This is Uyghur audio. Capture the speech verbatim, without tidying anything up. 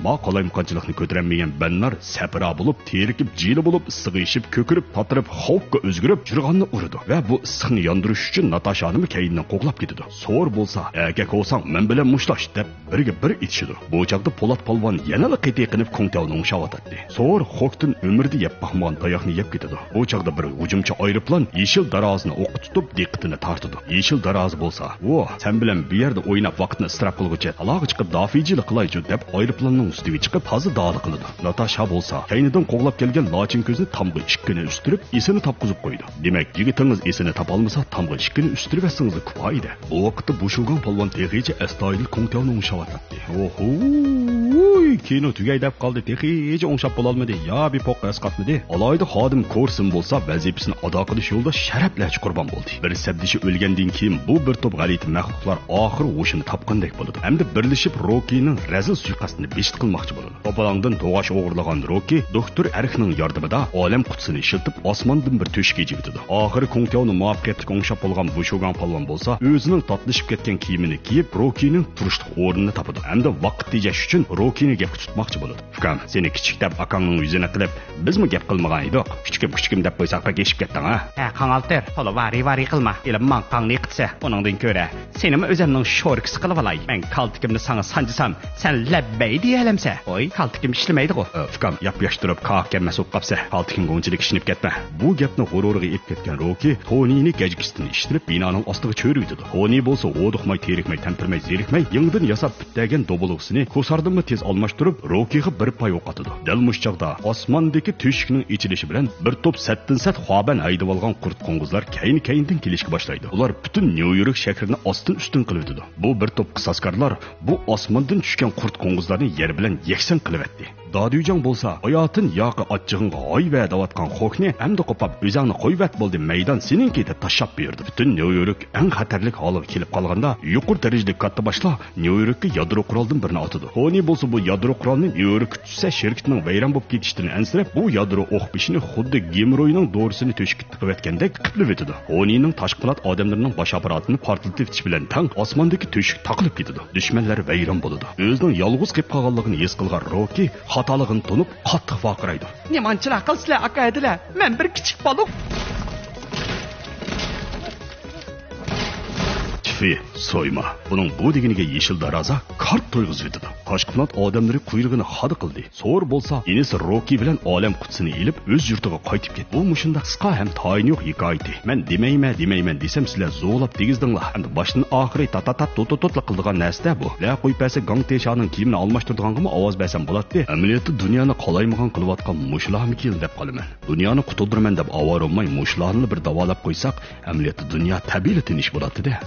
ما قالايمىقانچىلىقنى كۆتۈرەلمىگەن بەننار سەپرا بولۇپ، تېرىكىپ، جىلە بولۇپ، ئىسسىغا ئېشىپ، كۆكىرىپ، تاتىرىپ، خاۋۇكقا ئۆزگىرىپ، جىرغاننى ئۇرىدۇ ۋە بۇ ئىسسىقنى ياندۇرۇش ئۈچۈن ناتاشانىمۇ كەينىدىن قوغلاپ كېتىدۇ. سور بولسا، «ئەركەك بولساڭ، مەن بىلەن مۇشتلاش» دەپ، بىرگە بىر ئېتىشىدۇ. بۇ چاغدا پولات پالۋان يەنىلا قېتى قېنىپ كۇڭتياۋنى ئوڭشاۋاتاتتى. سور خوكتىن ئۆمرىدە يەپ باقمىغان تاياقنى يەپ كېتىدۇ. بۇ چاغدا بىر ھۇجۇمچى ئايروپىلان يېشىل دارازىنى ئوققا تۇتۇپ دىققىتىنى تارتىدۇ. يېشىل داراز بولسا، «ۋو، سەن بىلەن بۇ يەردە ئويناپ ۋاقىتنى ئىسراپ قىلغۇچە، تالاغا چىقىپ دافىجىلىق قىلايچۇ» دەپ ئايروپىلاننىڭ ئۈستىگە چىقىپ تازا دالى قىلىدۇ. ناتاشا بولسا كەينىدىن قوغلاپ كەلگەن لاچىن كۆزنى تامغا ئىككىنى ئۈستۈرۈپ ئېسىنى تاپقۇزۇپ قويىدۇ. دېمەك، يىگىتىڭىز ئېسىنى تاپالمىسا، تامغا ئىككىنى ئۈستۈرۈۋەتسىڭىزلا كۇپايىدە. بۇ ۋاقىتتا بۇشۇگاڭ پالۋان تېخىچە ئەستايىدىل كۇڭتياۋنى ئوڭشاۋاتاتتى. «ئوھۇي، كىنو تۈگەي دەپ قالدى، تېخىچە ئوڭشاپ بولالمىدى، يا بىر پوققا ئەسقاتمىدى.» ئالاھىدە خادىم كورسىن بولسا ۋەزىپىسىنى ئادا قىلىش يولىدا شەرەپلەرچە قۇربان بولدى. بىر سەپدىشى ئۆلگەندىن كېيىن بۇ بىر توپ غەلىتە مەخلۇقلار ئاخىرى ھوشىنى تاپقاندەك بولىدۇ ھەمدە بىرلىشىپ روكىنىڭ رەزىل سۇيىقەستىنى بېشىدا قىلماقچى بولىدۇ. قاپىلاڭدىن توغاچ ئوغرىلىغان روكى دوختۇر ئەركنىڭ ياردىمىدا ئالەم قۇتىسىنى ئىشلىتىپ، ئاسماندىن بىر تۆشۈك ئېچىۋېتىدۇ. ئاخىرى كۇڭتياۋنى مۇۋەپپەقىيەتلىك ئوڭشاپ بولغان ۋۇشۇگاڭ پالۋان بولسا ئۆزىنىڭ تاتلىشىپ كەتكەن كىيىمىنى كىيىپ، روكىنىڭ تۇرۇشلۇق ئورنىنى تاپىدۇ ھەمدە ۋاقىت تېجەش ئۈچۈن روكىنى گەپكە تۇتماقچى بولىدۇ. «ئۇكام، سېنى كىچىك دەپ ئاكاڭنىڭ يۈزىنى قىلىپ، بىزمۇ گەپ قىلمىغان ئىدۇق. كۈچۈكۈم، كۈچۈكۈم دەپ قويساق بەك ئېشىپ كەتتىڭ ھە.» «ھە، قاڭالتىر، تولا ۋارى-ۋارى قىلما. ھېلىمۇ ماڭا قاڭنى قىتسە، ئۇنىڭدىن كۆرە سېنىمۇ ئۆزەمنىڭ شوركىسى قىلىۋالاي. مەن كالتىكىمنى ساڭا سانجىسام، سەن لەببەي دېيەلەمسە؟ ھوي، كالتىكىم ئىشلىمەيدىغۇ.» «ئۇكام، ياپياش تۇرۇپ كاكا كەممەس بولۇپ قاپسەن. كالتىكىمگە ئۇنچىلىك ئىشىنىپ كەتمە.» بۇ گەپنى غۇرۇرىغا ئېلىپ كەتكەن روكى تونىنى گەجگىسىدىن ئىشلىتىپ بىنانىڭ ئاستىغا چۆرۈۋېتىدۇ. تونى بولسا ھودۇقماي، تېرىكمەي، تەمتىرىمەي، زېرىكمەي يېڭىدىن ياساپ پۈتتەرگەن دوبىلىغىسىنى كوساردىنمۇ تېز ئالماشتۇرۇپ، روكىغا بىر پاي ئوق ئاتىدۇ. دەل مۇشۇ چاغدا ئاسماندىكى تۆشۈكنىڭ ئېچىلىشى بىلەن بىر توپ سەتتىن سەت خۇابەن ھەيدىۋالغان قۇرت قوڭغۇزلار كەينى-كەينىدىن كېلىشكە باشلايدۇ. ئۇلار پۈتۈن نيۇ يورك شەھىرىنى ئاستىن-ئۈستۈن قىلىۋېتىدۇ. بۇ بىر توپ قىساسكارلار بۇ ئاسماندىن چۈشكەن قۇرت قوڭغۇزلارنى يەر بىلەن يەكسان قىلىۋەتتى. دادۈيجاڭ بولسا ھاياتىن ياقى ئاچچىقىڭغا ھاي ۋە دەۋاتقان خوكنى ئەمدى قوپاپ، «ئۆزەڭنى قويۇۋەت، بولدى، مەيدان سېنىڭكى» دەپ تاشلاپ بېرىدۇ. پۈتۈن نيۇ يورك ئەڭ خەتەرلىك ھالغا كېلىپ قالغاندا، يۇقىرى دەرىجىلىك كاتتىباشلار نيۇ يوركقا يادرو قورالدىن بىرنى ئاتىدۇ. تونى بولسا بۇ يادرو قورالنى نيۇ يوركقا چۈشسە، شىركىتىنىڭ ۋەيران بولۇپ كېتىشىدىن ئەنسىرەپ، بۇ يادرو ئوق بېشىنى خۇددى گېمروينىڭ دورىسىنى تۆشۈككە تىقىۋەتكەندەك قىپلىۋېتىدۇ. تونىنىڭ تاشقى قانات ئادەملىرىنىڭ باش ئاپپاراتىنى پارتلىتىۋېتىش بىلەن تەڭ ئاسماندىكى تۆشۈك تاقىلىپ كېتىدۇ. دۈشمەنلەر ۋەيران بولىدۇ. ئۆزىنىڭ يالغۇز قېلىپ قالغانلىقىنى ھېس قىلغان روكى خاتالىقىنى تونۇپ، قاتتىق ۋارقىرايدۇ. نېمانچىلار قىلسىلەر ئاكا ھەدىلەر؟ مەن بىر كىچىك بالىق. تفى، سويما. بۇنىڭ بۇ دېگىنىگە يېشىل دارازا كارت تويغۇزۇۋېتىدۇ. تاشقى قانات ئادەملىرى قۇيرۇقىنى خادا قىلدى. سور بولسا ئىنىسى روكى بىلەن ئالەم قۇتىسىنى ئېلىپ ئۆز يۇرتىغا قايتىپ كەتتى. بۇ مۇشۇنداق قىسقا ھەم تايىنى يوق ھېكايىتى. مەن دېمەيمەن، دېمەيمەن دېسەم سىلەر زورلاپ دېگۈزدۈڭلار. ئەمدى باشتىن ئاخىرى تاتاتات توتوتوتلا قىلىدىغان نەرسىدە بۇ. لە قويۇپ بەرسە گاڭ تېشانىڭ كىيىمىنى ئالماشتۇرىدىغانغىمۇ ئاۋاز بەرسەم بولاتتى. ئەمەلىيەتتە دۇنيانى قالايمىغان قىلىۋاتقان مۇشۇلارمىكىن دەپ قالىمەن. دۇنيانى قۇتۇلدۇرىمەن دەپ ئاۋارە بولماي مۇشۇلارنىلا بىر داۋالاپ قويساق، ئەمەلىيەتتە دۇنيا تەبىئىيلا تىنچ بولاتتى-دە.